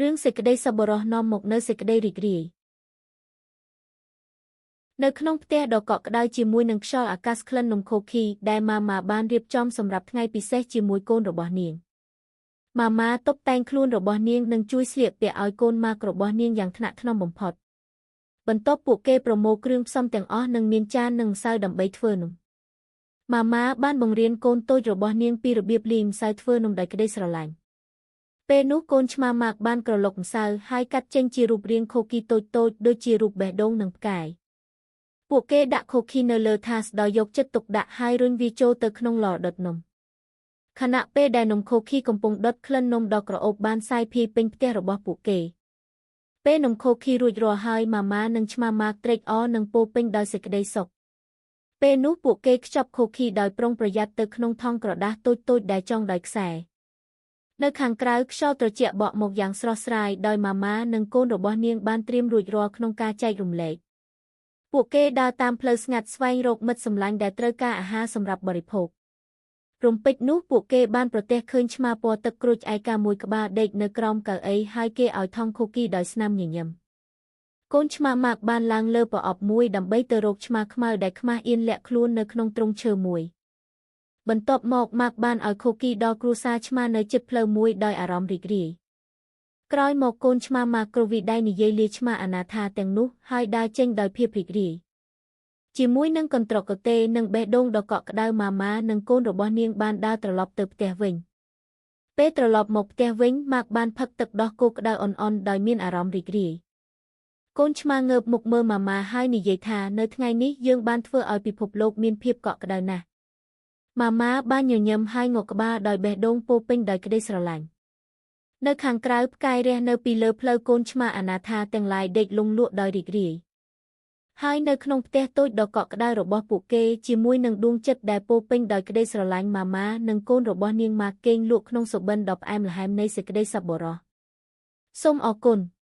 រឿងសេចក្តីសប្បុរសនាំមកនូវសេចក្តីរីករាយនៅក្នុងផ្ទះដ៏កក់ក្ដៅជាមួយនឹងខ្យល់អាកាសក្លិននំខូខីដែលម៉ាម៉ាបានរៀបចំសម្រាប់ថ្ងៃពិសេសជាមួយកូនរបស់នាងម៉ាម៉ាតុបតែងខ្លួនរបស់នាងនិងជួយស្លៀកពាក់ឲ្យកូនម៉ាក់របស់នាងយ៉ាងថ្នាក់ថ្នមបំផុតបន្ទាប់ពួកគេប្រមូលគ្រឿងផ្សំទាំងអស់និងមានចាននិងម្សៅដើម្បីធ្វើនំម៉ាម៉ាបានបង្រៀនកូនតូចរបស់នាងពីរបៀបលាយម្សៅធ្វើនំដោយក្តីស្រឡាញ់ពេលនោះកូនឆ្មាម៉ាកបានក្រឡុកម្សៅហើយកាត់ចេញជារូបរាងខូគីតូចៗដូចជារូបបេះដូងនិងផ្កាយពួកគេដាក់ខូខីនៅលើថាសដោយយកចិត្តទុកដាក់ហើយរុញវាចូលទៅក្នុងឡដុតនំខណៈពេលដែលនំខូខីកំពុងដុតក្លិននំដ៏ក្រអូបបានសាយភាយពេញផ្ទះរបស់ពួកគេពេលនំខូខីរួចរាល់ហើយម៉ាម៉ានិងឆ្មាម៉ាកត្រេកអរនិងពោពេញដោយសេចក្តីសុខពេលនោះពួកគេខ្ចប់ខូខីដោយប្រុងប្រយ័ត្នទៅក្នុងថង់ក្រដាសតូចៗដែលចងដោយខ្សែនៅខាងក្រៅខ្យល់ត្រជាក់បក់មកយ៉ាងស្រស់ស្រាយដោយម៉ាម៉ានិងកូនរបស់នាងបានត្រៀមរួចរាល់ក្នុងការចែករំលែកពួកគេដើរតាមផ្លូវស្ងាត់ស្វែងរកមិត្តសម្លាញ់ដែលត្រូវការអាហារសម្រាប់បរិភោគរំពេចនោះពួកគេបានប្រទះឃើញឆ្មាពណ៌ទឹកក្រូចឯកាមួយក្បាលដេកនៅក្រោមកៅអីហើយគេឲ្យថង់ខូគីដោយស្នាមញញឹមកូនឆ្មាម៉ាកបានឡើងលើប្រអប់មួយដើម្បីទៅរកឆ្មាខ្មៅដែលខ្មាស់អៀនលាក់ខ្លួននៅក្នុងទ្រុងឈើមួយបន្ទាប់មកម៉ាកបានឲ្យខូគីដល់គ្រួសារឆ្មានៅជិតផ្លូវមួយដោយអារម្មណ៍រីករាយក្រោយមកកូនឆ្មាម៉ាកគ្រវីដៃនិយាយលាឆ្មាអនាថាទាំងនោះហើយដើរចេញដោយភាពរីករាយជាមួយនឹងកន្ត្រកកតេនិងបេះដូងដ៏កក់ក្ដៅម៉ាម៉ានិងកូនរបស់នាងបានដើរត្រឡប់ទៅផ្ទះវិញពេលត្រឡប់មកផ្ទះវិញម៉ាកបានផឹកទឹកដោះគោក្ដៅអន់ៗដោយមានអារម្មណ៍រីករាយកូនឆ្មាងើបមុខមើលម៉ាម៉ាហើយនិយាយថានៅថ្ងៃនេះយើងបានធ្វើឲ្យពិភពលោកមានភាពកក់ក្ដៅណាស់ម៉ាម៉ាបានញញឹមហើយងក់ក្បាលដោយបេះដូងពោពេញដោយក្តីស្រឡាញ់នៅខាងក្រៅផ្កាយរះនៅពីលើផ្លូវកូនឆ្មាអនាថាទាំងឡាយដេកលង់លក់ដោយរីករាយហើយនៅក្នុងផ្ទះតូចដ៏កក់ក្ដៅរបស់ពួកគេជាមួយនឹងដួងចិត្តដែលពោពេញដោយក្តីស្រឡាញ់ម៉ាម៉ានិងកូនរបស់នាងម៉ាកគេងលក់ក្នុងសុបិនដ៏ផ្អែមល្ហែមនៃសេចក្តីសប្បុរសសូមអរគុណ។